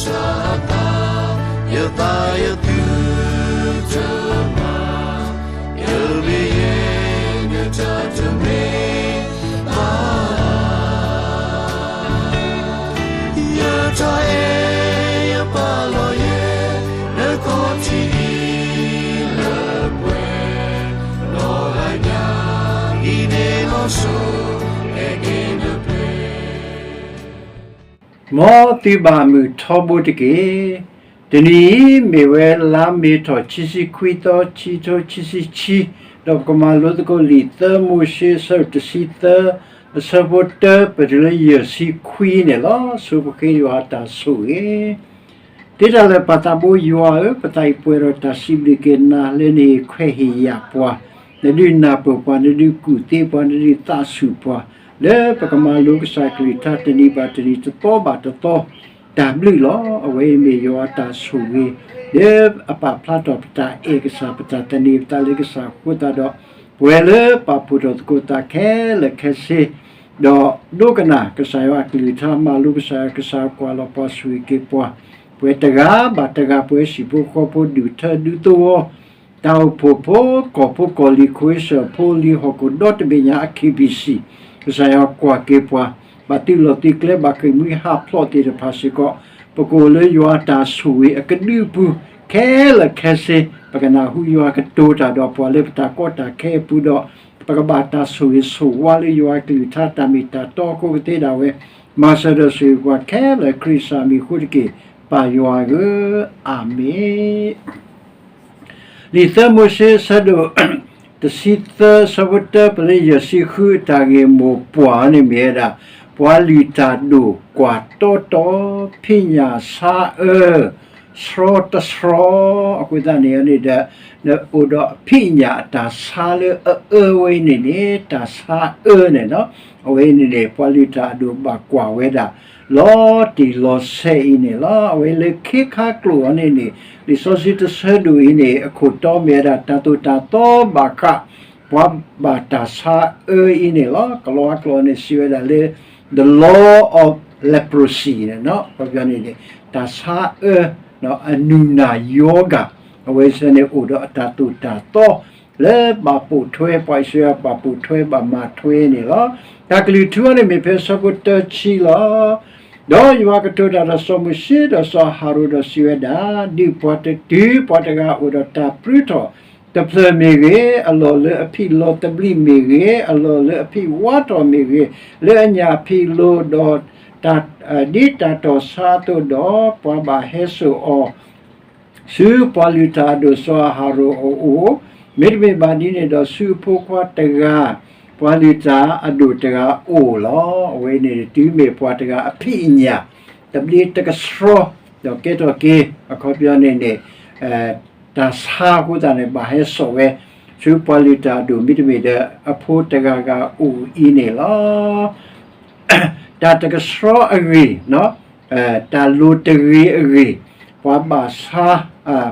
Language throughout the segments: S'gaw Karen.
စးသး, ယသးယသုတမၤ, ယမ့ၢ်ယဲ နတၢ်တမ့ၢ်ဘၣ် ယတၢ်အဲၣ်ယပာ်လီၤယဲ နခီၣ်ထံးအံၤလၢပှဲၤ, နီၢ်ဂၤညါအံၤန့ၣ်လီၤစိၤ အဲၣ်က့ၤနပှဲၤ မ်သုဘၣ်မုာ်ထီဘိတက့ၢ်. တနံၤအံၤမ့ၢ်ဝဲလါမ့ၤထီၣ် ခံဆံခွံသီ ခံထိခံဆံခံ, ဒီးပကမၤလိသကိးလံာ်သၢမိၤၡ့ အဆၢဒိၣ်တဆံသၢ, အဆၢဖိတၢ ပတုၤလၢယဲၢ်ဆံခွံန့ၣ်လီၤ. ဆိပဃ့ယွၤအတၢ်ဆိၣ်ဂ့ၤ တ့တၢ်လၢာ်ပၢ်သးဘိယွၤဧၢ, ပသးအံၤပှဲၤဒီးတၢ်စံးဘျုးက့ၤနၤလၢနဟ့ၣ်ခွဲးဟ့ၣ်ယာ်ပှၤ, နဒုးနၢ်ပၢၢ်ပှၤ, နဒုးကူၣ်သ့ပှၤ, နဒုးသးဆူၣ်ပှၤ, လၢပကမၤလိကစၢ်ကလုၢ်ကထါတနံၤဘၣ်တနံၤ တသီဘၣ်တသီ တၢ်ဘျုးလီၤ. အဝဲအံၤမ့ၢ်ယွၤအတၢ်ဆိၣ်ဂ့ၤ လၢအပာ်ဖျါထီၣ်ပတၢ်အဲၣ်ကစၢ် ပတၢ်သန့ၤပသးလၢကစၢ်အဃိသတးဒီး ပဝဲလၢပာ်ဖှိၣ်ထီၣ်သကိးသးခဲလၢာ်ခဲဆ့ ဒီးဒိကနၣ်ကစၢ်ယွၤအကလုၢ်ကထါ မၤလိကစၢ်ယွၤ ကစၢ်ကွၢ်လီၤပှၤဆိၣ်ဂ့ၤက့ၤပှၤ, ပဝဲတဂၤဘၣ်တဂၤ ပဝဲဟံၣ်ဖိဃီဖိ ဒူၣ်ထၢဒူသဝီ တၢ်အိၣ်ဖှိၣ်ဖိ ကီၢ်ဖိကီၢ်လံၤ ခိၣ်စၢၣ်ဖိလံၤ ဟီၣ်ခိၣ်ဒီတဘ့ၣ်ညါအ K B C ကစၢ်ယွၤကွၢ်က့ၤပှၤ, ဘၣ်သုးလီၢ်သုးကျဲ ဘၣ်ဃ့ၢ်မှံဟးဖျိးသ့ၣ်တဖၣ်စ့ၢ်ကီး, ပကအိၣ်လၢယွၤအတၢ်ဆိၣ်ဂ့ၤအကဒုအပူၤ ခဲလၢာ်ခဲဆ့, ပကနၢ်ဟူယွၤကတိၤတၢ်ဒီးပှၤလၢပတၢ်ကီတၢ်ခဲအပူၤဒီး ပကဘၣ်တၢ်ဆိၣ်ဂ့ၤဆိၣ်ဝါလၢယွၤအကလုၢ်ကထါ တၢ်မ့ၢ်တၢ်တီအဃိကသ့ဒၣ်ဝဲ, မၤစၢၤဒီးဆိၣ်ဂ့ၤပှၤခဲလၢာ် ခရံာ်ကစၢ်မံၤအဃိတက့ၢ်, ပၢ်ယွၤဧၢ, အၤမ့ၣ်. လံာ်သၢမိၤၡ့ အဆၢဒိၣ်တဆံသၢ အဆၢဖိတၢ ပလၢယဲၢ်ဆံဃု အတၢ်ဂ့ၢ်မိၢ်ပှၢ်န့ၣ်မ့ၢ်ဝဲဒၣ် ပှၤလုၢ်တၢ်ဒိၣ်ကွၢ်တီတီ ဖံးညၣ်ဆါအၢ ဆှီတဆှီ, အဃိသတးန့ၣ်န့ၣ်ဒီး နအိၣ်ဒီးဖံးညၣ်အတၢ်ဆါလၢအအၢဝဲအံၤန့ၣ်န့ၣ် တၢ်ဆါအၢန့ၣ်လီၤ. အဝဲအံၤန့ၣ်န့ၣ် ပှၤလုၢ်တၢ်အဒိၣ်ဘၣ်ကွၢ်ဝဲဒၣ် လီၤတံၢ်လီၤဆဲးအံၤန့ၣ်လီၤ. အဝဲလၢခ့ခါကျိာ်အီၤန့ၣ်န့ၣ် လံာ်စီဆှံတဆၢဒိၣ်အံၤန့ၣ် အခိၣ်တီမ့ၢ်ဝဲဒၣ် တၢ်သိၣ်တၢ်သီဘၣ်ဃး ပှၤဘၣ်တၢ်ဆါအၢအံၤန့ၣ်လီၤ. ကလံးကျိာ်န့ၣ်စံးဝဲဒၣ်လၢ the law of leprosy န့ၣ်လီၤ. အခီပညီန့ၣ်န့ၣ် တၢ်ဆါအၢ အနုၢ်နၢ်ယီၤဂၤ အဝဲဆၢန့ၣ်အိၣ်ဒီးအတၢ်သိၣ်တၢ်သီ လၢဘၣ်ပိာ်ထွဲ ပှၤအံၣ်စရ့လးဘၣ်ပိာ်ထွဲဘၣ်မၤထွဲန့ၣ်လီၤ. တၢ်ကလုၢ်ထူအီၤန့ၣ်မ့ၢ်ဖဲအဆၢဖိတၢဆံလီၤ. ဒီးယွၤကတိၤတၢ်ဒီးစီၤမိၤၡ့ဒီးစီၤအၤဟရိၣ်ဒီးစံးဝဲဒၣ်, ဒုးပှၤတတုၤ ပှၤတဂၤအိၣ်ဒီးတၢ်ပြုထီၣ်တဖျၢၣ်မ့ၢ်ဂ့ၤ, အလီၢ်လၢအဖံးလိသဘျံးမ့ၢ်ဂ့ၤ, အလီၢ်လၢအဖံးဝါထီၣ်မ့ၢ်ဂ့ၤ, လၢအညၣ်ဖံးလိဒီး တၢ် ဒ်တၢ်တီၢ်ဆါအသိးဒီး ပှၤဘၣ်ဟဲစိာ်အီၤ ဆူပှၤလုၢ်တၢ်အဒိၣ်စီၤအၤဟရိၣ်အအိၣ်, မ့တမ့ၢ်ဘၣ်ဒ်န့ၣ်ဒီး ဆူအဖိခွါတဂၤ ပှၤလုၢ်တၢ်အဒိၣ်တဂၤအအိၣ်လီၤ. အဝဲန့ၣ်တုၤမ့ၢ်ပှၤတဂၤအဖံးအညၣ် တဘျ့တကဆှီ ဒီးကဲထီၣ်က့ၤ အခီပညီန့ၣ်န့ၣ် တၢ်ဆါအဃိသတးန့ၣ် ဘၣ်ဟဲစိာ်ဝဲ ဆူပှၤလုၢ်တၢ်အဒိၣ် မ့တမ့ၢ်ဒီး အဖိတဂၤဂၤအအိၣ်အံၤန့ၣ်လီၤ. တၢ်တကဆှီအဂ့ၢ်, တၢ်လိၤတဂ့ၤအဂ့ၢ်, ပှၤဘၣ်ဆါ,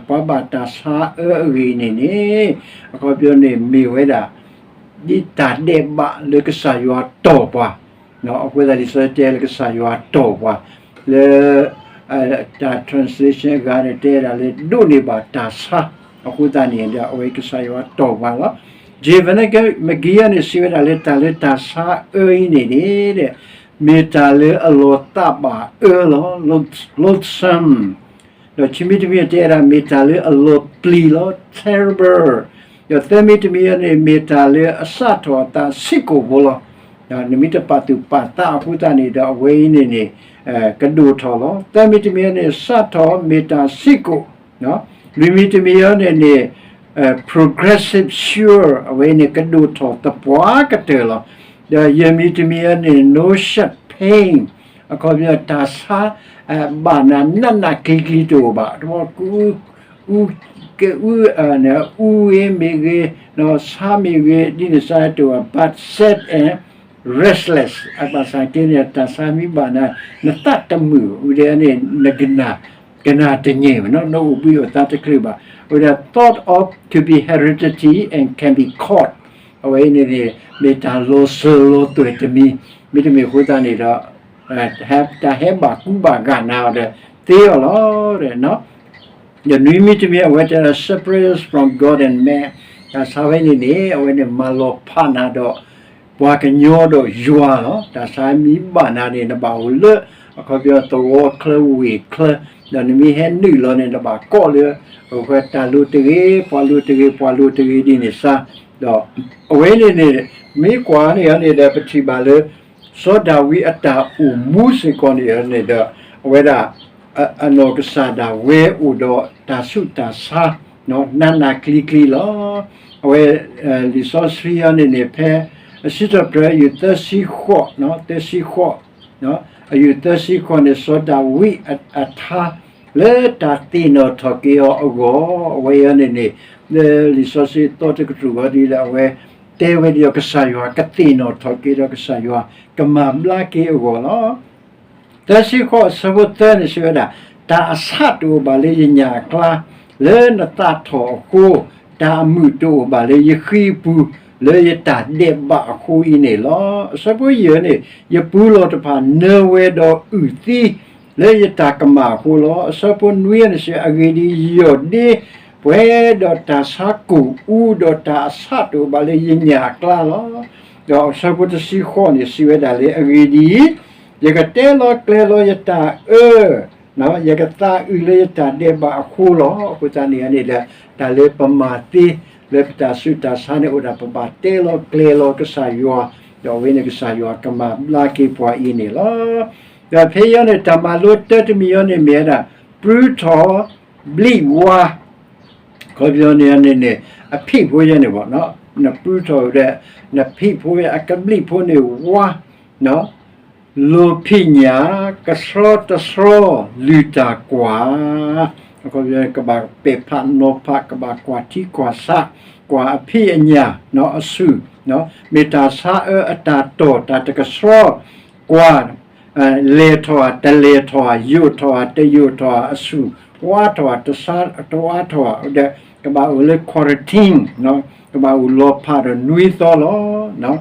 ပှၤဘၣ်တၢ်ဆါအၢအဂ့ၢ်န့ၣ်န့ၣ်, အခီပညီန့ၣ်မ့ၢ်ဝဲဒၣ် ဒ်တၢ်ဒဲးဘးလၢကစၢ်ယွၤတီၢ်ပှၤ, အဃိသတးလံာ်စီဆှံတဲလၢကစၢ်ယွၤတီၢ်ပှၤ, လၢ တၢ် translation အဂၤန့ၣ် တဲဒၣ်လၢဒိးန့ၢ်ဘၣ်တၢ်ဆါ, အဃိသတးန့ၣ်ဒီး အဝဲကစၢ်ယွၤတီၢ်ပှၤလီၤ. J Vernon McGee န့ၣ် စံးဝဲဒၣ်လၢတၢ်လၢတၢ်ဆါအၢအံၤန့ၣ်န့ၣ် မ့ၢ်တၢ်လၢအလီၤသးဘၣ်အၢလီၤ, loathsome, ဒီးခံမံၤတမံၤတဲဒၣ် မ့ၢ်တၢ်လၢအလီၤပျံၤလီၤ, terrible, ဒီးသၢမံၤတမံၤန့ၣ် မ့ၢ်တၢ်လၢအစးထီၣ်အသးစ့ၢ်ကီးဖိလီၤ. နမ့ၢ်တပာ်သူၣ်ပာ်သးအဃိသတးန့ၣ်ဒီး အဝဲအံၤန့ၣ်န့ၣ် ကဒိၣ်ထီၣ်လီၤ. သၢမံၤတမံၤန့ၣ် စးထီၣ်မ့ၢ်တၢ်စ့ၢ်ကီး, လွံၢ်မံၤတမံၤအံၤန့ၣ်န့ၣ် progressive cure အဝဲန့ၣ် ကဒိၣ်ထီၣ်သပှၢ်ကတၢၢ်လီၤ. ဒီးယဲၢ်မံၤတမံၤအံၤန့ၣ် nausea pain အခီပညီတၢ်ဆါ ဘၣ်နၤနးနးကျံၤကျံၤတအိၣ်ဘၣ်, တဘျီ အူ, ကဲအူ, အူဝဲမ့ၢ်ဂ့ၤ, ဆါမ့ၢ်ဂ့ၤ, ဒ်န့ၣ်စါတအိၣ်ဘၣ်, but sad and restless အဘၣ်ဆၣ်က့န့ၣ် တၢ်ဆါမ့ၢ်ဘၣ်နၤ နသးတမုာ်, ဝံၤဒီးန့ၣ် နကနၣ်, ကနၣ်တညဲၣ်ဘၣ်, နအိၣ်ဘှံးအိၣ်သါတချုးဘၣ်, ဝံၤဒီး thought of to be hereditary and can be caught အဝဲအံၤန့ၣ်န့ၣ် မ့ၢ်တၢ်လီၤစၢၤလီၤသွဲၣ်တမံၤ, မ့တမ့ၢ်အဃိသတးန့ၣ်ဒီး တၢ်ဟဲဘၣ်ကူဘၣ်ဂာ်နၤအီၤဒီး သ့အီၤလီၤ. ဒီးနွံမံၤတမံၤ အဝဲတဲဒီး separate from God and man, တၢ်ဆါဝဲန့ၣ်န့ၣ် အဝဲန့ၣ်မၤလီၤဖးနၤဒီး ပှၤကညီဒီးယွၤလီၤ. တၢ်ဆါမ့ၢ်ဘၣ်နၤန့ၣ် နဘၣ်အိၣ်လၢ အခီပညီသဝီချၢဝ့ၢ်ချၢ, ဒီးနမ့ၢ်ဟဲနုာ်လီၤန့ၣ် နဘၣ်ကိးလၢ အဃိတၢ်လိၤတဂ့ၤ, ပှၤလိၤတဂ့ၤ, ပှၤလိၤတဂ့ၤဒ်န့ၣ်စါ, ဒီးအဝဲန့ၣ်န့ၣ် မ့ၢ်ကွၢ်န့ၣ်န့ၣ်ဒီး ပထံၣ်ဘၣ်လၢ စီၤဒၤဝံးအတၢ်အိၣ်မူစ့ၢ်ကီးန့ၣ်န့ၣ်ဒီး အဝဲဒၣ် အနီၢ်ကစၢ်ဒၣ်ဝဲအိၣ်ဒီးတၢ်ဆူးတၢ်ဆါ နးနးကျံၤကျံၤလီၤ. အဝဲ လံာ်စီဆှံအံၤန့ၣ်န့ၣ် ဖဲ အဆံးထီၣ်ပတြၢၤ အယုၢ်သၢဆံဃိး, သၢဆံဃိး, အယုၢ်သၢဆံဃိးန့ၣ် စီၤဒၤဝံးအထါ လၢတၢ်သ့ၣ်နီၣ်ထီၣ်က့ၤအီၤအဂီၢ် အဝဲအံၤန့ၣ်န့ၣ် လၢလံာ်စီဆှံသီတကတြူၢ်ဝဲဒ်ဒီး အဝဲတဲဝဲဒ်ဒီး ကစၢ်ယွၤကသ့ၣ်နီၣ်ထီၣ်က့ၤဒီး ကစၢ်ယွၤကမၤဘျါက့ၤအဂီၢ်လီၤ. သၢဆံဃိးအဆၢဖိသၢန့ၣ် စံးဝဲဒၣ်, တၢ်အဆးတအိၣ်ဘၣ်လၢယညၣ်အကျါ လၢနသးထီၣ်အဃိ, တၢ်အမုာ်တအိၣ်ဘၣ်လၢယဃံအပူၤ လၢယတၢ်ဒဲးဘးအဃိအံၤန့ၣ်လီၤ. အဆၢဖိယဲၢ်န့ၣ် ယပူၤလီၢ်တဖၣ်နၢဝဲဒီးအုၣ်သံ လၢယတၢ်ကမၣ်အဃိလီၤ. အဆၢဖိနွံန့ၣ်စံး, အဂ့ၢ်ဒ်အံၤ, ယီၢ်ဒ့ ပှဲၤဒီးတၢ်ဆါကိၣ်အူ ဒီးတၢ်အဆးတအိၣ်ဘၣ်လၢယညၣ်အကျါလီၤ. ဒီးအဆၢဖိတဆံဃိးန့ၣ် စံးဝဲဒၣ်လၢ အဂ့ၢ်ဒ်အံၤ, ယကတဲလီၤကျဲၤလီၤယတၢ်အၢ ယကသးအုးလၢယတၢ်ဒဲးဘးအဃိလီၤ. အဃိသတးန့ၣ်န့ၣ်ဒီး တၢ်လၢပမၤသ့လၢပတၢ်ဆူးတၢ်ဆါန့ၣ်အိၣ်ဒၣ် ပဘၣ်တဲလီၤကျဲၤလီၤကစၢ်ယွၤ, ဒီးအဝဲန့ၣ်ကစၢ်ယွၤကမၤဘျါက့ၤပှၤအံၤန့ၣ်လီၤ. ဒီးဖဲအံၤန့ၣ် တၢ်မၤလိတၢ်တမံၤအံၤန့ၣ်မ့ၢ်ဝဲဒၣ် ပြုထီၣ်ဘျံးဝါ ခီပညီန့ၣ်န့ၣ် အဖံးဖိယဲန့ၣ်ဘၣ်, နပြုထီၣ်ဒီး နဖံးဖိအကဘျံးဖိန့ၣ်ဝါ, လိာ်ဖံးညၣ် ကဆှီတဆှီ လုၢ်တၢ်ကွၢ်, ကဘၣ်ပဲာ်ဖးနီၤဖး ကဘၣ်ကွၢ်ထံကွၢ်ဆး ကွၢ်အဖံးအညၣ်အဆူၣ်, မ့ၢ်တၢ်ဆါအၢအတၢ်တီၢ်တၢ်တကဆှီ, ကွၢ် လဲၤထီၣ်ဧါ တလဲၤထီၣ်ဧါ ယိာ်ထီၣ်ဧါ တယိာ်ထီၣ်ဧါ အဆူၣ် ဝါထီၣ်ဧါ တဝါထီၣ်ဧါဒီး ကဘၣ်အိၣ်လၢ quarantine, ကဘၣ်အိၣ်လီၤဖးဒီးနွံသီလီၤ.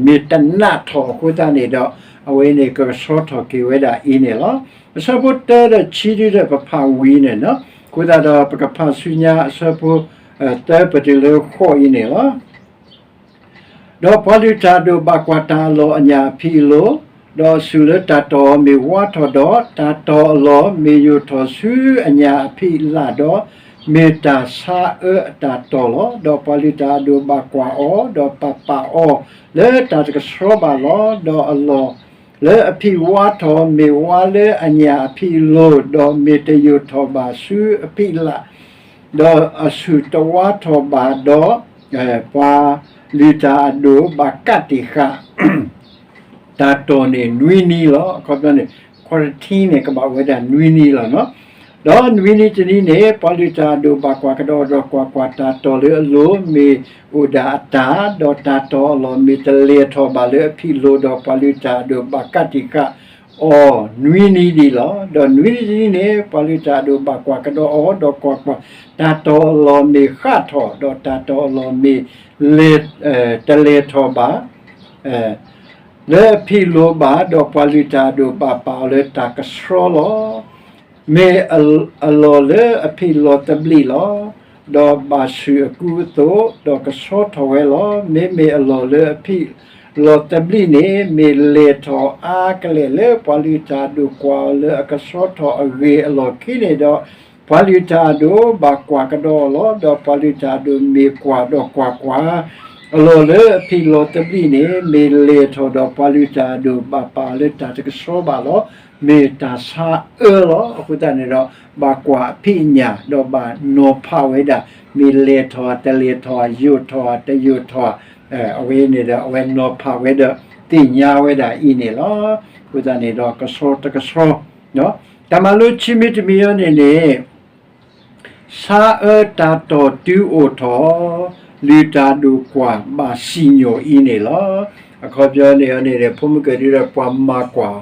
မ့ၢ်တနးထီၣ်အဃိသတးန့ၣ်ဒီး အဝဲန့ၣ်ကကဆှီထီၣ်က့ၤဝဲဒၣ်အံၤန့ၣ်လီၤ. အဆၢဖိတၢဒီးခံဒ်ဒီး ပဖးဝံၤန့ၣ်လီၤ. အဃိသတးဒီး ပကဖးဆူညါအဆၢဖိ သၢပတုၤလၢဃိးအံၤန့ၣ်လီၤ. ဒီးပှၤလုၢ်တၢ်အဒိၣ်ဘၣ်ကွၢ်တၢ်အလီၢ်အညၣ်အဖံးအလိၤ, ဒီးအဆူၣ်လၢတၢ်တီၢ်အီၤမ့ၢ်ဝါထီၣ်ဒီး တၢ်တီၢ်အလီၢ်မ့ၢ်ယိာ်ထီၣ်ဆူအညၣ်အဖံးအလၣ်ဒီး, မ့ၢ်တၢ်ဆါအၢအတၢ်တီၢ်လီၤ. ဒီးပှၤလုၢ်တၢ်အဒိၣ်ဘၣ်ကွၢ်အီၤ, ဒီးပာ်ပာ်အီၤလၢတၢ်တကဆှီဘၣ်လီၤ. ဒီးအလီၢ်လၢအဖံးဝါထီၣ်မ့ၢ်ဝါလၢအညၣ်အဖံးအလိၤ, ဒီးမ့ၢ်တယိာ်ထီၣ်ဘၣ်ဆူအဖံးအလၣ် ဒီးအဆူၣ်တဝါထီၣ်ဘၣ်ဒီး, ပှၤလုၢ်တၢ်အဒိၣ်ဘၣ်ကးတံာ်ဃာ် တၢ်တီၢ်န့ၣ်နွံနံၤလီၤ. အခီပညီန့ၣ် quarantine န့ၣ် ကဘၣ်ဝဲဒၣ်နွံနံၤလီၤ. ဒီးနွံနံၤတနံၤန့ၣ် ပှၤလုၢ်တၢ်အဒိၣ်ဘၣ်ကွၢ်ကဒီးဒီးကွၢ်ကွၢ်တၢ်တီၢ်လၢအလိၤမ့ၢ်အိၣ်ဒၣ်အတၢ်, ဒီးတၢ်တီၢ်အလီၢ်မ့ၢ်တလဲၤထီၣ်ဘၣ်လၢအဖံးအလိၤ, ဒီးပှၤလုၢ်တၢ်အဒိၣ်ဘၣ်ကးတံာ်ဃာ် အီၤနွံနံၤဒံးလီၤ. ဒီးနွံနံၤတနံၤန့ၣ် ပှၤလုၢ်တၢ်အဒိၣ်ဘၣ်ကွၢ်ကဒီးအီၤ, ဒီးကွၢ်ကွၢ်, တၢ်တီၢ်အလီၢ်မ့ၢ်ဃၣ်ထီၣ်, ဒီးတၢ်တီၢ်အလီၢ်မ့ၢ်လဲၤ, တလဲၤထီၣ်ဘၣ် လၢအဖံးလိၤဘၣ်, ဒီးပှၤလုၢ်တၢ်အဒိၣ်ဘၣ်ပာ်အီၤလၢတၢ်ကဆှီလီၤ. မ့ၢ်အလီၢ်လၢအဖံးလီၤသဘျံးလီၤ. ဒီးဘၣ်ဆူၣ်အကူအသိး, ဒီးကဆှီထီၣ်ဝဲလီၤ. မ့မ့ၢ်အလီၢ်လၢအဖံးလီၤသဘျံးန့ၣ် မ့ၢ်လဲၤထီၣ်အါကလဲာ်လၢပှၤလုၢ်တၢ်အဒိၣ်ကွၢ်အီၤလၢအကဆှီထီၣ်အဂ့ၤအလီၢ်ခံန့ၣ်ဒီး, ပှၤလုၢ်တၢ်အဒိၣ်ဘၣ်ကွၢ်ကဒီးအီၤလီၤ. ဒီးပှၤလုၢ်တၢ်အဒိၣ်မ့ၢ်ကွၢ်ဒီးကွၢ်ကွၢ်, အလီၢ်လၢအဖံးလီၤသဘျံးန့ၣ် မ့ၢ်လဲၤထီၣ်ဒီးပှၤလုၢ်တၢ်အဒိၣ်ဘၣ်ပာ်အီၤလၢတၢ်တကဆှီဘၣ်လီၤ. မ့ၢ်တၢ်ဆါအၢလီၤ. အဃိသတးန့ၣ်ဒီး ဘၣ်ကွၢ်အဖံးအညၣ် ဒီးဘၣ်နီၤဖးဝဲဒၣ် မ့ၢ်လဲၤထီၣ်ဧါ တလဲၤထီၣ်ဧါ ယိာ်ထီၣ်ဧါ တယိာ်ထီၣ်ဧါ, အဝဲန့ၣ်ဒီး အဝဲနီၤဖးဝဲဒီး သ့ၣ်ညါဝဲဒၣ်အံၤန့ၣ်လီၤ. အဃိသတးန့ၣ်ဒီး ကဆှီတကဆှီ တၢ်မၤလိခံမံၤတမံၤအံၤန့ၣ်န့ၣ် ဆါအၢတၢ်တီၢ်တုၤအိၣ်ထီၣ် လုၢ်တၢ်ဒိၣ်ကွၢ်ဘၣ်စံၣ်ညီၣ်အံၤန့ၣ်လီၤ. အခီပညီန့ၣ်န့ၣ် ဖိမုၣ်ကဲဒုဒီးပှၤမၤကွၢ်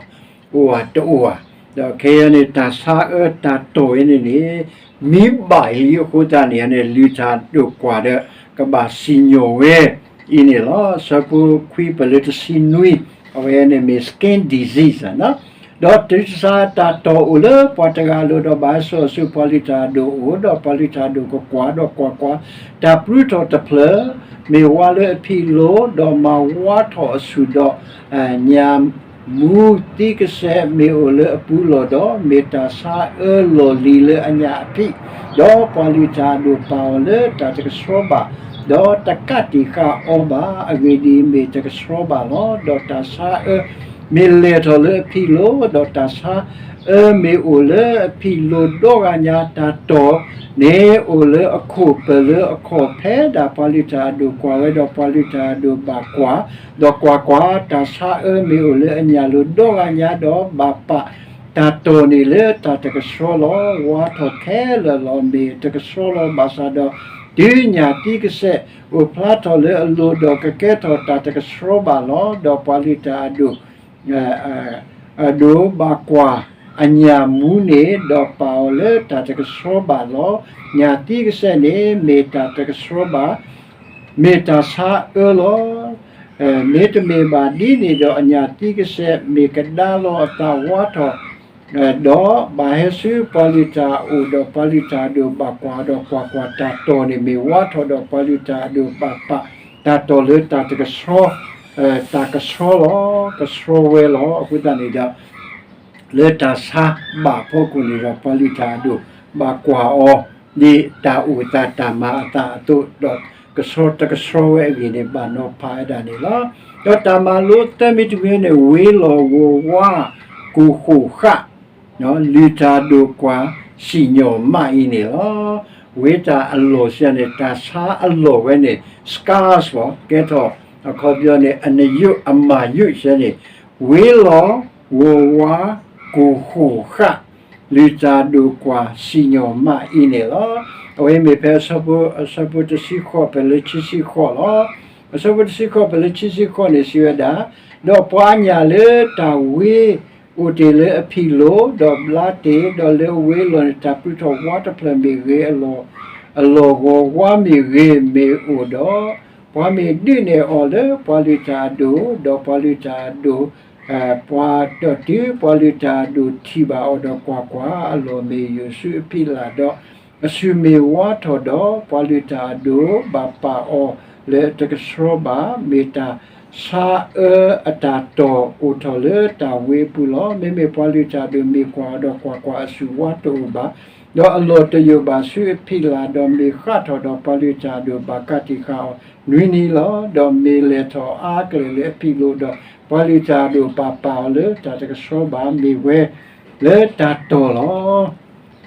အိၣ်ဧါတအိၣ်ဧါ, ဒီးခဲအံၤန့ၣ် တၢ်ဆါအၢတၢ်တီၢ်အံၤန့ၣ်န့ၣ် မ့ၢ်ဘၣ်လံအဃိသတးန့ၣ်န့ၣ် လုၢ်တၢ်ဒိၣ်ကွၢ်ဒီး ကဘၣ်စံၣ်ညီၣ်ဝဲအံၤန့ၣ်လီၤ. ဆၢဖိခွံပလၢတဆံနွံ အဝဲန့ၣ်မ့ၢ် skin disease နီၤ. ဒီးတုၤတစှၤတၢ်တီၢ်အိၣ်လၢပှၤတဂၤအလိၤဒီး ဘၣ်ဟဲစိာ်အီၤဆူပှၤလုၢ်တၢ်အဒိၣ်အအိၣ်, ဒီးပှၤလုၢ်တၢ်အဒိၣ်ကကွၢ်, ဒီးကွၢ်ကွၢ်, တၢ်ပြူထီၣ်တဖျၢၣ် မ့ၢ်ဝါလၢအဖံးလိၤ, ဒီးမၤဝါထီၣ်အဆူၣ်ဒီး ညၣ်မူသံကစဲးမ့ၢ်အိၣ်လၢအပူၤလီၢ်ဒီး, မ့ၢ်တၢ်ဆါအၢလီၢ်လံၤလၢအညၣ်အဖံး, ဒီးပှၤလုၢ်တၢ်အဒိၣ်ပာ်အီၤလၢတၢ်တကဆှီဘၣ်, ဒီးတကးတံာ်ဃာ်အီၤဘၣ်. အဂ့ၢ်ဒ်အံၤ, မ့ၢ်တကဆှီဘၣ်လီၤ. ဒီးတၢ်ဆါအၢမ့ၢ်လဲၢ်ထီၣ်လၢအဖံးလိၤ, ဒီးတၢ်ဆါအၢမ့ၢ်အိၣ်လၢအဖံးလိၤဒီဂၤညါ, တၢ်တီၢ်န့ၣ်အိၣ်လၢအခိၣ်ပၢၢ်လၢအခီၣ်, ဖဲဒၣ်ပှၤလုၢ်တၢ်အဒိၣ်ကွၢ်ဝဲ, ဒီးပှၤလုၢ်တၢ်အဒိၣ်ဘၣ်ကွၢ်, ဒီးကွၢ်ကွၢ်, တၢ်ဆါအၢမ့ၢ်အိၣ်လၢအညၣ်လိၤဒီဂၤညါ, ဒီးဘၣ်ပာ်တၢ်တီၢ်န့ၣ်လၢတၢ်တကဆှီလီၤ. ဝါထီၣ်ခဲလၢာ်လီၤ. မ့ၢ်တကဆှီလီၤဘၣ်ဆၣ်ဒီး, တုၤညၣ်သံကစဲးအိၣ်ဖျါထီၣ်လၢအလိၤဒီး ကကဲထီၣ်တၢ်တကဆှီဘၣ်လီၤ. ဒီးပှၤလုၢ်တၢ်အဒိၣ် အဒိၣ်ဘၣ်ကွၢ်အညၣ်မူန့ၣ်, ဒီးပာ်အီၤလၢတၢ်တကဆှီဘၣ်လီၤ. ညၣ်သံကစဲးန့ၣ် မ့ၢ်တၢ်တကဆှီဘၣ်, မ့ၢ်တၢ်ဆါအၢလီၤ. မ့တမ့ၢ်ဘၣ်ဒ်န့ၣ်ဒီး, အညၣ်သံကစဲးမ့ၢ်ကဒါလီၤအသးဝါထီၣ်, ဒီးဘၣ်ဟဲဆူပှၤလုၢ်တၢ်အအိၣ်, ဒီးပှၤလုၢ်တၢ်အဒိၣ်ဘၣ်ကွၢ်, ဒီးကွၢ်ကွၢ်, တၢ်တီၢ်န့ၣ်မ့ၢ်ဝါထီၣ်ဒီး ပှၤလုၢ်တၢ်အဒိၣ်ဘၣ်ပာ်တၢ်တီၢ်လၢတၢ်တကဆှီ, တၢ်ကဆှီလီၤ, ကဆှီဝဲလီၤ. အဃိသတးန့ၣ်ဒီး လၢတၢ်ဆါဘၣ်အဖီခိၣ်န့ၣ်ဒီး ပှၤလုၢ်တၢ်အဒိၣ်ဘၣ်ကွၢ်အီၤ ဒ်တၢ်အိၣ်အသးတၢ်မၤအသးအသိး, ဒီးကဆှီတကဆှီဝဲအဂ့ၢ်န့ၣ် ဘၣ်နီၤဖးဝဲဒၣ်န့ၣ်လီၤ. ဒီးတၢ်မၤလိသၢမံၤတမံၤန့ၣ်, ဝ့ၤလီၢ်ဂီၤဝါကိၢ်ဃိၣ်ဃၣ် လုၢ်တၢ်ဒိၣ်ကွၢ်စံၣ်ညီၣ်မးအံၤန့ၣ်လီၤ. ဝ့ၤတၢ်အလီၢ်စံးန့ၣ် တၢ်ဆါအလီၢ်ဝဲန့ၣ် scars ကဲထီၣ် အခီပညီန့ၣ် အနယုၢ်အမၤယုၢ်စံးန့ၣ်, ဝ့ၤလီၢ်ဂီၤဝါကိၢ်ဃိၣ်ဃၣ် လုၢ်တၢ်ဒိၣ်ကွၢ်စံၣ်ညီၣ်မးအံၤန့ၣ်လီၤ. အဝဲမ့ၢ်ဖဲအဆၢဖိတဆံဃိး ဖဲလၢခံဆံဃိးလီၤ. အဆၢဖိတဆံဃိး ဖဲလၢခံဆံဃိးန့ၣ် စံးဝဲဒၣ်, ဒီးပှၤအညၣ်လၢတၢ်ဝ့အိၣ်တ့ၢ်လၢအဖံးလိၤ, ဒီးဘျါတ့ၢ်, ဒီးလၢအဝ့အလီၢ်န့ၣ် တၢ်ပြူထီၣ်ဝါတဖျၢၣ်မ့ၢ်ဂ့ၤ, အလီၢ်ဂီၤဝါမ့ၢ်ဂ့ၤမ့ၢ်အိၣ်ဒီး, ပှၤမ့ၢ်ဒုးနဲၣ်အီၤလၢပှၤလုၢ်တၢ်အဒိၣ်, ဒီးပှၤလုၢ်တၢ်အဒိၣ် ပှၤတီၢ်တုၤပှၤလုၢ်တၢ်အဒိၣ်ထံၣ်ဘၣ်အီၤဒီး ကွၢ်ကွၢ်, အလီၢ်မ့ၢ်ယိာ်ဆူအဖံးလၢ်ဒီး အဆူၣ်မ့ၢ်ဝါထီၣ်ဒီး ပှၤလုၢ်တၢ်အဒိၣ်ဘၣ်ပာ်အီၤလၢတကဆှီဘၣ်. မ့ၢ်တၢ်ဆါအၢအတၢ်တီၢ်အိၣ်ထီၣ်လၢတၢ်ဝ့အပူၤလီၤ. မ့မ့ၢ်ပှၤလုၢ်တၢ်အဒိၣ်မ့ၢ်ကွၢ်အီၤဒီး ကွၢ်ကွၢ်, အဆူၣ်ဝါတအိၣ်ဘၣ်, ဒီးအလီၢ်တယိာ်ဘၣ်ဆူအဖံးလၢ်ဒီး မ့ၢ်ဃၣ်ထီၣ်ဒီး ပှၤလုၢ်တၢ်အဒိၣ်ဘၣ်ကးတံာ်ဃာ်အီၤနွံနံၤလီၤ. ဒီးမ့ၢ်လဲၢ်ထီၣ်အါကလဲာ်လၢအဖံးလိၤဒီး ပှၤလုၢ်တၢ်အဒိၣ်ဘၣ်ပာ်အီၤလၢတၢ်တကဆှီဘၣ်, မ့ၢ်ဝဲလၢတၢ်တီၢ်လီ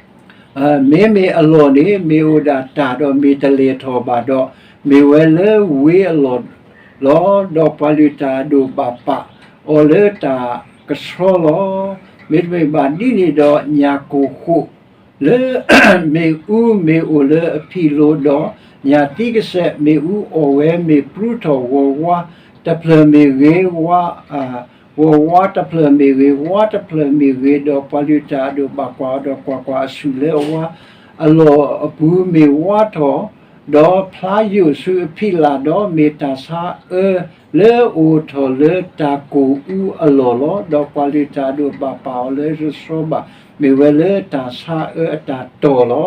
ၤ. မ့မ့ၢ်အလီၢ်န့ၣ် မ့ၢ်အိၣ်ဒၣ်တၢ်ဒီးမ့ၢ်တလဲၤထီၣ်ဘၣ်ဒီး, မ့ၢ်ဝဲလၢဝ့အလီၢ်လီၤ. ဒီးပှၤလုၢ်တၢ်အဒိၣ်ဘၣ်ပာ်အီၤလၢတၢ်ကဆှီလီၤ. မ့တမ့ၢ်ဘၣ်ဒ်န့ၣ်ဒီး ညၣ်ကိၢ်ဃိၣ်လၢ မ့ၣ်အူမ့ၢ်အိၣ်လၢအဖံးလိၤဒီး, ညၣ်သံကစဲးမ့ၣ်အူအီၣ်ဝဲမ့ၢ်ပြူထီၣ်ဂီၤဝါတဖျၢၣ်မ့ၢ်ဂ့ၤ, ဂီၤဝါတဖျၢၣ်မ့ၢ်ဂ့ၤ, ဝါတဖျၢၣ်မ့ၢ်ဂ့ၤ, ဒီးပှၤလုၢ်တၢ်အဒိၣ်ဘၣ်ကွၢ်အီၤဒီး ကွၢ်ကွၢ်, အဆူၣ်လၢအဝါအလီၢ်အပူၤမ့ၢ်ဝါထီၣ်, ဒီးဖျါယိာ်ဆူအဖံးလၢ်ဒီး မ့ၢ်တၢ်ဆါအၢလၢအအိၣ်ထီၣ်လၢတၢ်ကိၢ်အူအလီၢ်လီၤ. ဒီးပှၤလုၢ်တၢ်အဒိၣ်ဘၣ်ပာ်အီၤလၢတကဆှီဘၣ်, မ့ၢ်ဝဲလၢတၢ်ဆါအၢအတၢ်တီၢ်လီ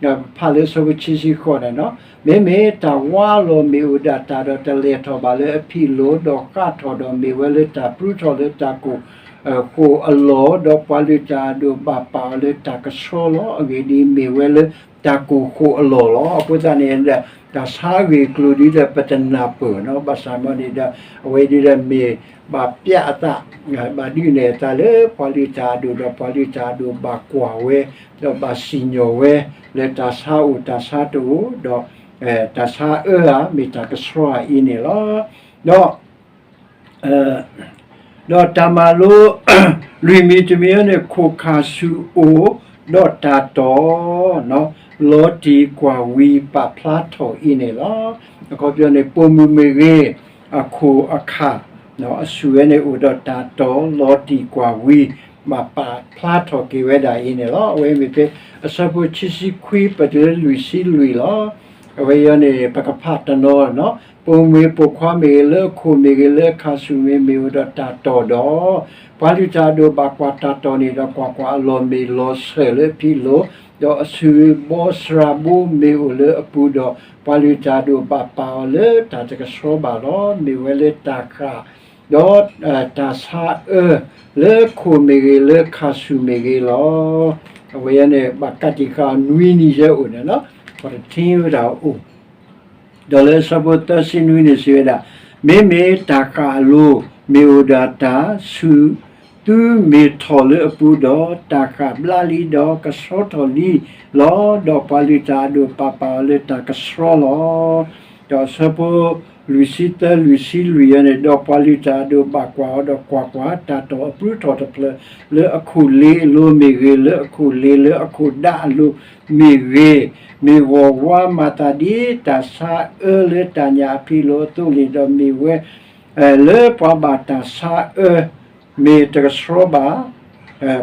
ၤ. ဖးလၢဆၢဖိခံဆံဃိးန့ၣ်လီၤ. မ့မ့ၢ်တၢ်ဝါအလီၢ်မ့ၢ်အိၣ်ဒၣ်တၢ်ဒီး တလဲၤထီၣ်ဘၣ်လၢအဖံးလိၤ, ဒီးဃၣ်ထီၣ်ဒီး မ့ၢ်ဝဲလၢတၢ်ပြူထီၣ်လၢတၢ်ကိၢ် ဃိၣ်အလီၢ်, ဒီးပှၤလုၢ်တၢ်အဒိၣ်ဘၣ်ပာ်အီၤလၢတၢ်ကဆှီလီၤ. အဂ့ၢ်ဒ်အံၤ, မ့ၢ်ဝဲလၢတၢ်ကိၢ်ဃိၣ်အလီၢ်လီၤ. အဃိသတးန့ၣ်ဒီး တၢ်ဆါအဂ့ၢ်အကျိၤဒ်ဒီးပတနၢ်ပၢၢ်နီၤ, ဘၣ်ဆၣ်မ်န့ၣ်ဒီး အဝဲဒ်ဒီးမ့ၢ်ဘၣ်ပျဲအသး, ဘၣ်ဒုးနဲၣ်အသးလၢပှၤလုၢ်တၢ်အဒိၣ်ဒီး ပှၤလုၢ်တၢ်အဒိၣ်ဘၣ်ကွၢ်ဝဲ, ဒီးဘၣ်စံၣ်ညီၣ်ဝဲ လၢတၢ်ဆါအိၣ်တၢ်ဆါတအိၣ်, ဒီးတၢ်ဆါအၢဧါ မ့ၢ်တၢ်ကဆှီဧါအံၤန့ၣ်လီၤ. ဒီး ဒီးတၢ်မၤလိ လွံၢ်မံၤတမံၤန့ၣ် ခိၣ်ခၣ်ဆူၣ်အိၣ်, ဒီးတၢ်တီၢ် လီၤတံၢ်ကွၢ်ဝံၤပာ်ဖျါထီၣ်အံၤန့ၣ်လီၤ. အခီပညီန့ၣ် ပိာ်မုၣ်မ့ၢ်ဂ့ၤ, အခိၣ်အခၣ် အဆူၣ်ဝဲန့ၣ်အိၣ်ဒီးတၢ်တီၢ် လီၤတံၢ်ကွၢ်ဝံၤ ဘၣ်ပာ်ဖျါထီၣ်က့ၤဝဲဒၣ်အံၤန့ၣ်လီၤ. အဝဲမ့ၢ်ဖဲအဆၢဖိခံဆံခွံ ပတုၤလၢလွံၢ်ဆံလွံၢ်လီၤ. အဝဲအံၤန့ၣ် ပကဖးတနီၤနီၤ, ပိာ်မုၣ်ပိာ်ခွါမ့ၢ်ဂ့ၤ, လၢအခိၣ်မ့ၢ်ဂ့ၤ, လၢအခါဆူၣ်မ့ၢ်ဂ့ၤ, မ့ၢ်အိၣ်ဒီးတၢ်တီၢ်ဒီး, ပှၤလုၢ်တၢ်အဒိၣ်ဘၣ်ကွၢ်တၢ်တီၢ်န့ၣ်ဒီး, ကွၢ်ကွၢ်, အလီၢ်မ့ၢ်လီၤဆၢၣ်လၢအဖံးအလိၤ, ဒီးအစုၣ်ဘီစှၤဘိမ့ၢ်အိၣ်လၢအပူၤဒီး, ပှၤလုၢ်တၢ်အဒိၣ်ဘၣ်ပာ်အီၤလၢတၢ်တကဆှီဘၣ်လီၤ. မ့ၢ်ဝဲလၢတၢ်ဃၣ် ဒီး တၢ်ဆါအၢ လၢခိၣ်မ့ၢ်ဂ့ၤ, လၢခါဆူၣ်မ့ၢ်ဂ့ၤလီၤ. အဝဲန့ၣ် ဘၣ်ကးတံာ်ဃာ်အီၤနွံနံၤယဲအိၣ်န့ၣ်လီၤ. ပှၤတထံဝဲဒၣ်အိၣ်, ဒီးလၢအဆၢဖိသၢဆံနွံန့ၣ်စံးဝဲဒၣ်, မ့မ့ၢ်တၢ်ဃၣ်အလိၤ မ့ၢ်အိၣ်ဒီးတၢ်ဆူၣ် သုမ့ၢ်ထီၣ်လၢအပူၤဒီး, တၢ်ဃၣ်ဘျါလံဒီး ကဆှီထီၣ်လံလီၤ. ဒီးပှၤလုၢ်တၢ်အဒိၣ်ပာ်ပာ်အီၤလၢတၢ်ကဆှီလီၤ. ဒီးအဆၢဖိလွံၢ်ဆံသၢ လွံၢ်ဆံလွံၢ်အံၤန့ၣ်, ဒီးပှၤလုၢ်တၢ်အဒိၣ်ဘၣ်ကွၢ်အီၤဒီးကွၢ်ကွၢ်, တၢ်တီၢ်အပူထီၣ်တဖျၢၣ် လၢအခိၣ်လ့ၤအလိၤမ့ၢ်ဂ့ၤ, လၢအခိၣ်လ့ၤလၢအခိၣ်ဒါအလိၤမ့ၢ်ဂ့ၤ, မ့ၢ်ဂီၤဝါမၤသးဒ်တၢ်ဆါအၢလၢတၢ်ညၣ်အဖံးအလိၤအသိးန့ၣ်ဒီး, မ့ၢ်ဝဲ လၢပှၤဘၣ်တၢ်ဆါအၢ မ့ၢ်တကဆှီဘၣ်,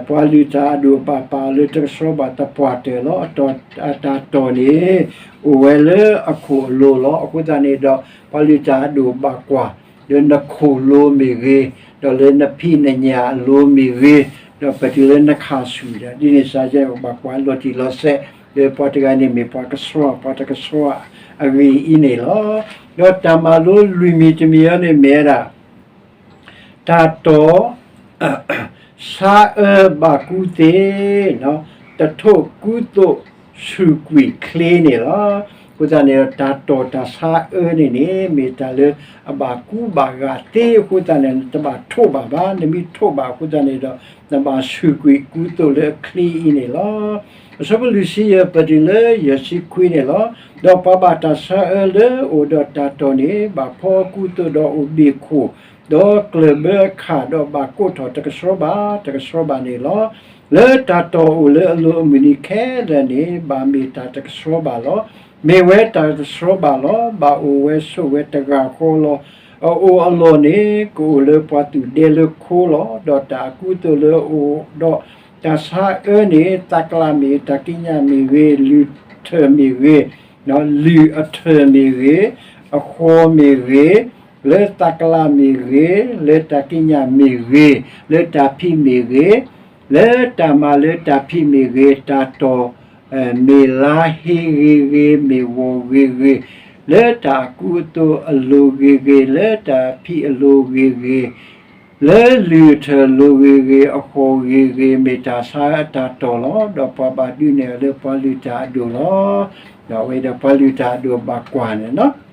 ပှၤလုၢ်တၢ်အဒိၣ်ဘၣ်ပာ်အီၤလၢတကဆှီဘၣ်သပှၢ်တၢၢ်လီၤ. အတၢ်တီၢ်န့ၣ် အိၣ်ဝဲလၢအခိၣ်အလိၤလီၤ. အဃိသတးန့ၣ်ဒီး ပှၤလုၢ်တၢ်အဒိၣ်ဘၣ်ကွၢ် လၢနခိၣ်လိၤမ့ၢ်ဂ့ၤ, ဒီးလၢနဖံးနညၣ်အလိၤမ့ၢ်ဂ့ၤ, ဒီးပတုၤလၢနခါဆူၣ်ဒီး ဒ်န့ၣ်စ့ၢ်ကီး ဘၣ်ကွၢ်လီၤတံၢ်လီၤဆဲး, လၢပှၤတဂၤန့ၣ်မ့ၢ်ပှၤကဆှီ, ပှၤတကဆှီအဂ့ၢ်အံၤန့ၣ်လီၤ. ဒီးတၢ်မၤလိလွံၢ်မံၤတမံၤအံၤန့ၣ်မ့ၢ်ဝဲဒၣ် တၢ်တီၢ် ဆါအၢဘၣ်ကူသ့, တထိးကူသိးဆူၣ်ကွံာ်ချ့န့ၣ်လီၤ. အဃိသတးန့ၣ်ဒီး တၢ်တီၢ်တၢ်ဆါအၢန့ၣ်န့ၣ် မ့ၢ်တၢ်လၢအဘၣ်ကူဘၣ်ဂာ်သ့အဃိသတးန့ၣ် နတဘၣ်ထိးဘၣ်ဘၣ်. နမ့ၢ်ထိးဘၣ်အဃိသတးန့ၣ်ဒီး နဘၣ်ဆူၣ်ကွံာ်ကူသိးလၢအချ့အံၤန့ၣ်လီၤ. အဆၢဖိလွံၢ်ဆံယဲၢ် ပတုၤလၢယဲၢ်ဆံခွံန့ၣ်လီၤ. ဒီးပှၤဘၣ်တၢ်ဆါအၢလၢအအိၣ်ဒီးတၢ်တီၢ်န့ၣ် ဘၣ်ဖီကူသိးဒီးအိၣ်ဘ့ၣ်ခိၣ်, ဒီးကျၢၢ်ဘၢအခၣ်, ဒီးဘၣ်ကိးထီၣ်တကဆှီဘၣ်တကဆှီဘၣ်န့ၣ်လီၤ. လၢတၢ်တီၢ်အိၣ်လၢအလိၤအမုၢ်နံၤခဲလၢာ်န့ၣ် ဘၣ်မ့ၢ်တၢ်တကဆှီဘၣ်လီၤ. မ့ၢ်ဝဲတၢ်တကဆှီဘၣ်လီၤ. ဘၣ်အိၣ်ဝဲဆိးဝဲတဂၤဃီလီၤ. အအိၣ်အလီၢ်န့ၣ် ကအိၣ်လၢပှၤသူၣ်ဒဲလၢခိလီၤ. ဒီးတၢ်အကူအသိးလၢအအိၣ်ဒီးတၢ်ဆါအၢန့ၣ် သးကလၢ်မ့ၢ်ဂ့ၤ, တၢ်ကံးညာ်မ့ၢ်ဂ့ၤ, လုၢ်ထၢၣ်မ့ၢ်ဂ့ၤ, လုၢ်အထၢၣ်မ့ၢ်ဂ့ၤ, အဃီမ့ၢ်ဂ့ၤ, လၢသးကလၢ်မ့ၢ်ဂ့ၤ, လၢတၢ်ကံးညာ်မ့ၢ်ဂ့ၤ, လၢတၢ်ဖံးမ့ၢ်ဂ့ၤ, လၢတၢ်မၤလၢတၢ်ဖံးမ့ၢ်ဂ့ၤ, တၢ်တီၢ် မ့ၢ်လါဟ့ဂ့ၤဂ့ၤ, မ့ၢ်ဂီၤဂ့ၤဂ့ၤ, လၢတၢ်အကူအသိးအလိၤဂ့ၤဂ့ၤ, လၢတၢ်ဖံးအလိၤဂ့ၤဂ့ၤ, လၢလုၢ်အထၢၣ်လိၤဂ့ၤဂ့ၤ, အဃီဂ့ၤဂ့ၤ, မ့ၢ်တၢ်ဆါအတၢ်တီၢ်လီၤ. ဒီးပှၤဘၣ်ဒုးနဲၣ်အီၤလၢပှၤလုၢ်တၢ်အဒိၣ်လီၤ. ဒီးအဝဲဒီးပှၤလုၢ်တၢ်အဒိၣ်ဘၣ်ကွၢ်န့ၣ်လီၤ.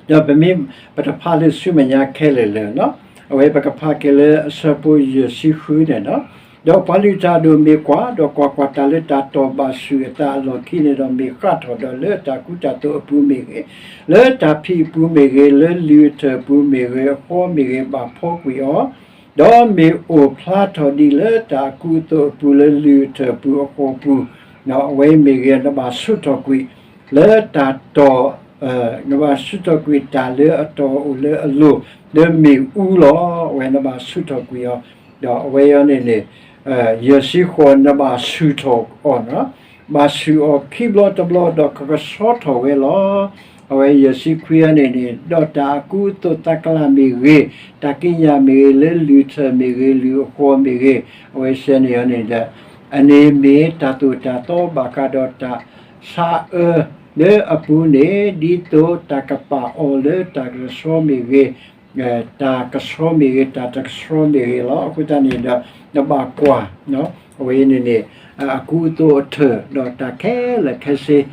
ဒီးပမ့ၢ်ပတဖးလၢဆူမဲာ်ညါခဲလၢာ်လၢာ်လီၤ. အဝဲပကဖးက့ၤလၢအဆၢဖိယဲၢ်ဆံဃုန့ၣ်လီၤ. ဒီးပှၤလုၢ်တၢ်အဒိၣ်မ့ၢ်ကွၢ်, ဒီးကွၢ်ကွၢ်, တၢ်လၢတၢ်တီၢ်ဘၣ်ဆူၣ်အသးအလီၢ်ခံန့ၣ်ဒီး မ့ၢ်ဃၣ်ထီၣ်ဒီးလၢတၢ်ကူတၢ်သိးအပူၤမ့ၢ်ဂ့ၤ, လၢတၢ်ဖံးအပူၤမ့ၢ်ဂ့ၤ, လၢလုၢ်အထၢၣ်အပူၤမ့ၢ်ဂ့ၤ, အဃီမ့ၢ်ဂ့ၤ, ဘၣ်ဖီကွံာ်အီၤ, ဒီးမ့ၢ်အိၣ်ဖျါထီၣ်ဒံးလၢတၢ်အကူအသိးအပူၤ လၢလုၢ်အထၢၣ်အပူၤအဃီပူၤ, အဝဲမ့ၢ်ဂ့ၤ နဘၣ်ဆူးထီၣ်ကွံာ် လၢတၢ်တီၢ် နဘၣ်ဆူးထီၣ်ကွံာ်တၢ်လၢအတီၢ်အိၣ်လၢအလိၤ လၢမ့ၣ်အူလီၤ. အဝဲနဘၣ်ဆူးထီၣ်ကွံာ်အီၤ, ဒီးအဝဲအံၤန့ၣ်န့ၣ် ယဲၢ်ဆံဃိး နဘၣ်ဆူးထီၣ်အီၤ, ဘၣ်ဆူးအီၤခံဘျီတဘျီ ဒီးကကဆှီထီၣ်ဝဲလီၤ. အဝဲယဲၢ်ဆံခွံအံၤန့ၣ်န့ၣ် ဒီးတၢ်အကူအသိးသးကလၢ်မ့ၢ်ဂ့ၤ, တၢ်ကံးညာ်မ့ၢ်ဂ့ၤ, လၢလုၢ်ထၢၣ်မ့ၢ်ဂ့ၤ, လုၢ်အဃီမ့ၢ်ဂ့ၤ, အဝဲစဲန့ၣ်အံၤန့ၣ်ဒီး အန့ၣ်မ့ၢ်တၢ်သိၣ်တၢ်သီဘၣ်ဃးဒီးတၢ်ဆါအၢ လၢအပူၤန့ၣ် ဒ်သိးတၢ်ကပာ်အီၤလၢတၢ်ကဆှီမ့ၢ်ဂ့ၤ, တၢ်ကဆှီမ့ၢ်ဂ့ၤ, တၢ်တကဆှီမ့ၢ်ဂ့ၤလီၤ. အဃိသတးန့ၣ်ဒီး နဘၣ်ကွၢ် အဝဲအံၤန့ၣ်န့ၣ် အကူအသိးအထၢၣ် ဒီးတၢ်ခဲလၢာ်ခဲဆ့,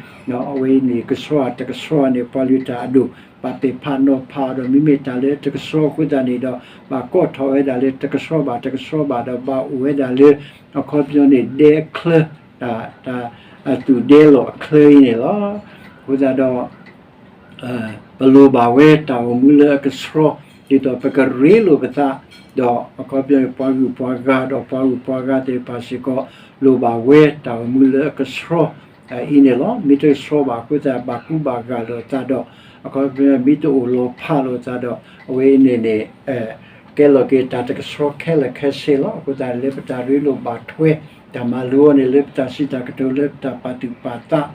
အဝဲအံၤန့ၣ် ကဆှီဧါတကဆှီဧါန့ၣ် ပှၤလုၢ်တၢ်အဒိၣ် ဘၣ်ပဲာ်ဖးနီၤဖးဒီး မ့မ့ၢ်တၢ်လၢတကဆှီအဃိသတးန့ၣ်ဒီး ဘၣ်ကိးထီၣ်ဝဲဒၣ်လၢတကဆှီဘၣ်တကဆှီဘၣ်ဒီး ဘၣ်အိၣ်ဝဲဒၣ်လၢ အခီပညီန့ၣ် ဒဲအချၢ, တၢ် တၢ်သူၣ်ဒဲလီၢ်အချၢအံၤန့ၣ်လီၤ. အဃိသတးဒီး ပလိၣ်ဘၣ်ဝဲတၢ်အိၣ်မူလၢအကဆှီ, ဒ်သိးပကရ့လိာ်ပသး, ဒီးအခီပညီန့ၣ် ပှၤဂုၤပှၤဂၤဒီးပှၤဂုၤပှၤဂၤသ့ၣ်တဖၣ်စ့ၢ်ကီး လိၣ်ဘၣ်ဝဲတၢ်အိၣ်မူလၢအကဆှီ အံၤန့ၣ်လီၤ. မ့ၢ်တကဆှီဘၣ်အဃိသတး ဘၣ်ကူဘၣ်ဂာ်လိာ်သးဒီး အခီပညီ မ့ၢ်တအိၣ်လီၤဖးလိာ်သးဒီး အဝဲအံၤန့ၣ်န့ၣ် ကဲလီၤက့ၤတၢ်တကဆှီခဲလၢာ်ခဲဆ့လီၤ. အဃိသတးလၢပတၢ်ရ့လိာ်ဘၣ်ထွဲ တၢ်မၤလိအီၤန့ၣ် လၢပတၢ်စံးတၢ်ကတိၤ လၢပတၢ်ပာ်သူၣ်ပာ်သး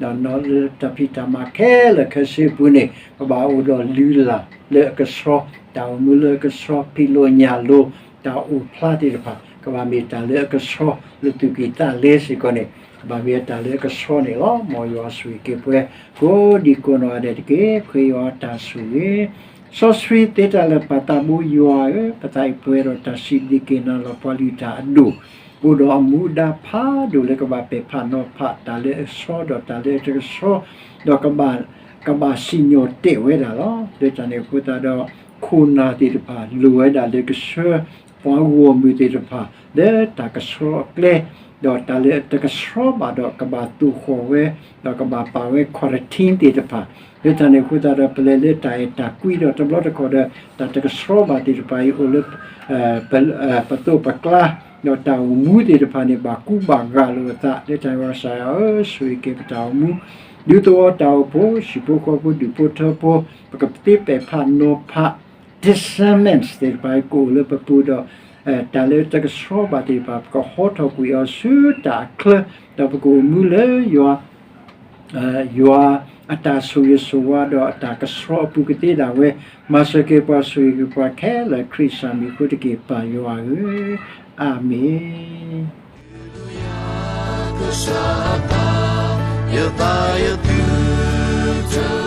ဒီးနီၢ်လၢတၢ်ဖံးတၢ်မၤခဲလၢာ်ခဲဆ့အပူၤန့ၣ် ကဘၣ်အိၣ်ဒီးလုၢ်လၢ်လၢအကဆှီ, တၢ်အိၣ်မူလၢအကဆှီ, ဖံးလိာ်ညၣ်လိာ်, တၢ်အိၣ်ဖျါသ့ၣ်တဖၣ် ကဘၣ်မ့ၢ်တၢ်လၢအကဆှီ, လၢသူၣ်ကံၢ်သးလဲစ့ၢ်ကီးန့ၣ် ကဘၣ်မ့ၢ်တၢ်လၢအကဆှီန့ၣ်လီၤ. မ်ယွၤဆိၣ်ဂ့ၤက့ၤပှၤ ကိးဒံကိးနီၢ်ဂၤဒဲးတက့ၢ်. ခရံာ်ယွၤအတၢ်ဆိၣ်ဂ့ၤ စီဆှံသ့တၢ်လၢာ် ပၢ်သးဘိယွၤဧၢ, ပသးအံၤပှဲၤဒီးတၢ်စံးဘျုးက့ၤနၤလီၤ. ပှၤလုၢ်တၢ်အဒိၣ် အိၣ်ဒီးအမူဒါဖးဒိၣ်လၢကဘၣ်ပဲာ်ဖးနီၤဖး တၢ်လၢအဆှီဒီးတၢ်လၢအတကဆှီ, ဒီး ကဘၣ်စံၣ်ညီၣ်တဲာ်ဝဲဒၣ်လီၤ. လၢတၢ်န့ၣ်အဃိသတးဒီး ခိၣ်နၢ်သ့ၣ်တဖၣ် လိၣ်ဝဲဒၣ်လၢကဆှၢ ပှၤဂီၢ်မုၢ်သ့ၣ်တဖၣ် လၢတၢ်ကဆှီအကျဲ ဒီးတၢ်လၢအတကဆှီဘၣ်ဒီး ကဘၣ်သိၣ်ဃီၣ်ဝဲ ဒီးကဘၣ်ပာ်ဝဲ quarantine သ့ၣ်တဖၣ် လၢတၢ်န့ၣ်အဃိသတးဒီး ပလဲၤလၢတၢ်အဲၣ်တၢ်ကွံဒီးတဘျီတခီၣ်ဒီး တၢ်တကဆှီဘၣ်သ့ၣ်တဖၣ်အံၤအိၣ်လၢ ပသိးပကျါ ဒီးတၢ်အိၣ်မူသ့ၣ်တဖၣ်န့ၣ် ဘၣ်ကူဘၣ်ဂာ်လိာ်အသး လၢတၢ်ကစၢ်ယွၤဧၢ, ဆိၣ်ဂ့ၤက့ၤပတၢ်အိၣ်မူ ဒူသဝီတၢ်အိၣ်ဖှိၣ် ဟံၣ်ဖိဃီဖိ ဒူၣ်ဖိထၢဖိ ပကသ့ပဲာ်ဖးနီၤဖး discernment သ့ၣ်တဖၣ် ကအိၣ်လၢပပူၤဒီး တၢ်လၢတကဆှီဘၣ်သ့ၣ်တဖၣ် ပကဟီထီၣ်ကွံာ်အီၤဆူတၢ်အချၢ ဒီးပကအိၣ်မူလၢယွၤ ယွၤအတၢ်ဆိၣ်ဂ့ၤဆိၣ်ဝါဒီးအတၢ်ကဆှီအပူၤကသ့ဒၣ်ဝဲ မၤစၢၤက့ၤပှၤဆိၣ်ဂ့ၤက့ၤပှၤခဲလၢာ် ခရံာ်စၢ်မံၤအဃိတက့ၢ် ပၢ်ယွၤဧၢ, အၤမ့ၣ်. ကစၢ်အတၢ်, ယသးယသုတ